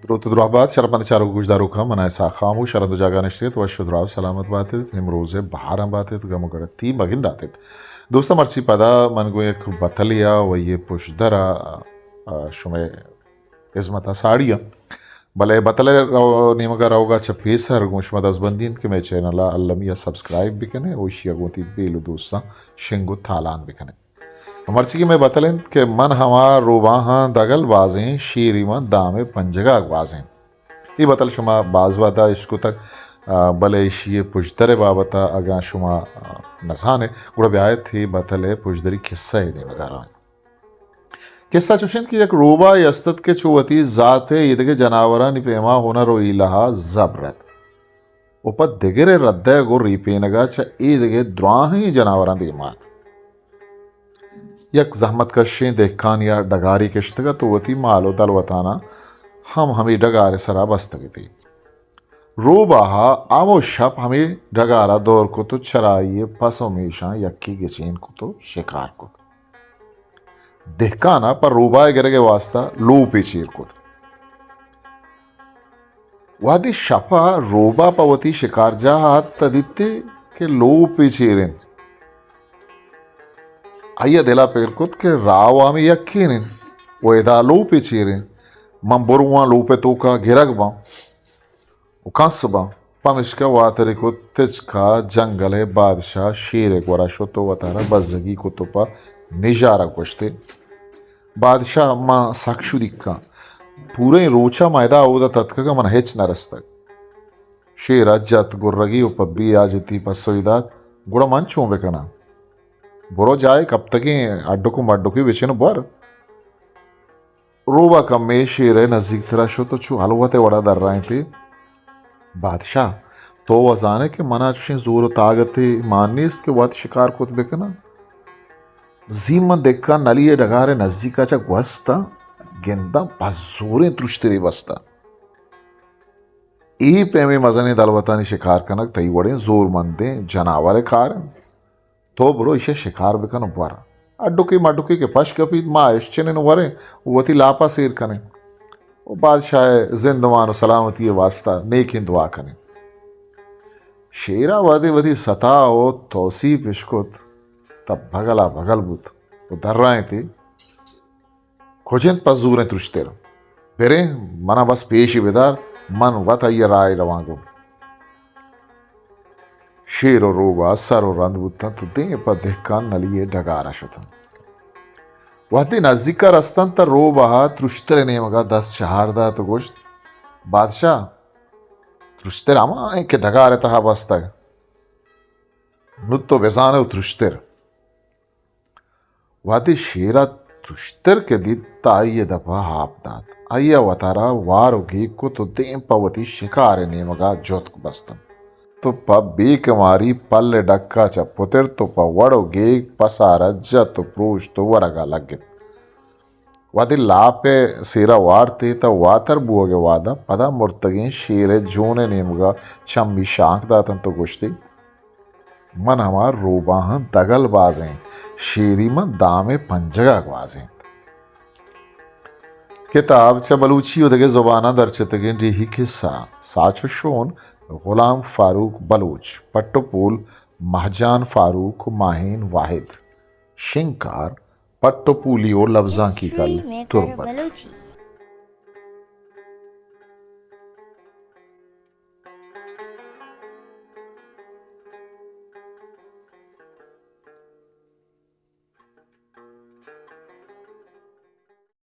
دروت ءُ دراہ بات، شرپمند چاروک ءُ گوشداروکاں، من ءِ ساہ خاموش ءَ رند ءُ جاگہ نشتگ ات، وش ءُ دراہ ءُ سلامت بات ات۔ امروز ءِ بہاراں بات ات، گم ءُ گڑتی مہ گندات ات۔ دوستاں، مرچی پدا من گوں یک بتلے ءَ وئی ءِ پژدر ءَ، آ، شمئے ہزمت ءَ ساڑی آں۔ بلے بتل ءِ رو-، نیمگ ءَ روگ ءَ چہ پیسر گوں شما دزبندی انت کہ مئے چینل ءَ المی ءَ سبسکرائب بکن ئے ءُ ایشی ءَ گوں وتی بیل ءُ دوستاں شنگ ءُ تالان بکن ئے۔ مرچی کہ مئے بتل انت کہ من ہما روباہاں دگل بازیں، شیری من دام ءِ پنجگ ءَ گوازیں۔ اے بتل شما باز وہد ءَ اشکتگ، آ، بلے ایشی ءِ پژدر ءِ بابت ءَ اگاں شما، آ، نزان ئے، گڑا بیایت اے بتل ءِ پژدری کسہ ءِ نیمگ ءَ رویں۔ کسہ چوش انت کہ یک روباہے است ات کہ چو وتی زات ءِ ایدگہ جناورانی پیما ہنر ءُ ہیلہ ءَ زبر ات ءُ پہ دگرے رد ءَ گوں ریپینگ ءَ چہ ایدگہ دراہیں جناوراں دیما ات۔ یک زحمت کشیں دہکانے ءَ ڈگارے کشتگ ات ءُ وتی مال ءُ دلوتاناں ہم ہمے ڈگار ءِ سرا بستگ اتی۔ روباہ ءَ ہمو شپ ہمے ڈگار ءَ دور کت ءُ چرائی ءِ پس ءُ میشاں یکے گچین کت ءُ شکار کت۔ دہکان ءَ پہ روباہ ءِ گرگ ءِ واستا لوپے چیر کت۔ وہدے شپ ءَ روباہ پہ وتی شکارجاہ ءَ اتک تہ دیت ئے کہ لوپے چیر انت۔ آئی ءَ دل ءَ پکر کت کہ راہ ءُ ہمے یکین انت ءُ ادا لوپے چیر انت۔ من برواں لوپ ءِ توک ءَ گرگ باں ءُ کنس باں۔ پمشکا واترے کت، تچک ءَ جنگل ءِ بادشاہ شیر ءِ گورا شت ءُ وتارا بزگی کت ءُ پہ نژارگ گوشت ئے، بادشاہ، من سک شدیک آں۔ پوریں روچ ءَ من ادا اودا تتکگ آں، من ہچ نہ رستگ۔ شیر ءَ جت گرگی ءُ پہ بے حاجتی پسوے دات، گڑا من چون بکناں؟ برو جاہے کپتگیں اڈک ءُ مڈکے بچن ءُ بور۔ روباہ کمے شیر ءِ نزیکتر ءَ شت ءُ چو ہلوت ءِ وڑا درائینت ئے، بادشاہ، تو وَ زان ئے کہ من ءَ چشیں زور ءُ تاگتے مان نیست کہ وت شکار کت بکناں۔ زی من دہکان نلی ءِ ڈگار ءِ نزیک ءَ چہ گوستاں، گنداں پہ زوریں ترشترے بستہ۔ اے پیمیں مزنیں دلوتانی شکار کنگ تئی وڑیں زورمندیں جناور ءِ کار انت۔ تو برو ایشی ءَ شکار بکن ءُ بور۔ اڈکے مڈکے کہ پش کپیت، ما اشچنیں ءُ وریں ءُ وتی لاپ ءَ سیر کنیں ءُ بادشاہ ءِ زندمان ءُ سلامتی ءِ واستا نیکیں دعا کنیں۔ شیر ءَ وہدے وتی ستا ءُ توسیپ اشکت تہ بگل ءَ بگل بوت ءُ درائینت ئے، کج انت پہ زوریں ترشتر؟ بریں، من ءَ بس پیشی بدار، من وت آئی ءِ راہ ءَ رواں گوں۔ شیر ءُ روباہ سر ءُ رند بوتنت ءُ دیم پہ دہکان نلی ءِ ڈگار ءَ شتنت۔ وہدے نزیک ءَ رستنت تہ روباہ ءَ ترشتر ءِ نیمگ ءَ دست شہار دات ءُ گوشت، بادشاہ، ترشتر ہما انت کہ ڈگار ءِ تہا بستگ۔ نوں تو بزان ئے او ترشتر۔ وہدے شیر ءَ ترشتر کہ دیت تہ آئی ءِ دپ ءَ آپ دات۔ آئی ءَ وتارا وار ءُ گیگ کت ءُ دیم پہ وتی شکار ءِ نیمگ ءَ جتک بستنت۔ تو پہ بیکماری پل ءِ ڈک ءَ چہ پترت ءُ پہ وڑ ءُ گیگ پسار ءَ جت ءُ پروشت ءُ ورگ ءَ لگت۔ وہدے لاپ ءِ سیر ءَ وارت ئے تہ واتر بوگ ءِ وہد ءَ پدا مرتگیں شیر ءِ جون ءِ نیمگ ءَ چمی شانک داتنت ءُ گوشت ئے، من ہما روباہاں دگل بازیں، شیری من دام ءِ پنجگ ءَ گوازینت۔ کتاب چہ بلوچی ءُ دگہ زباناں درچتگیں ڈیہی کسہ، ساچ ءُ شون، غلام فاروق بلوچ، پٹ ءُ پول، مہجان فاروق ءُ ماہین واحد، شنگکار، پٹ ءُ پولی ءُ لبزانکی کل، تربت۔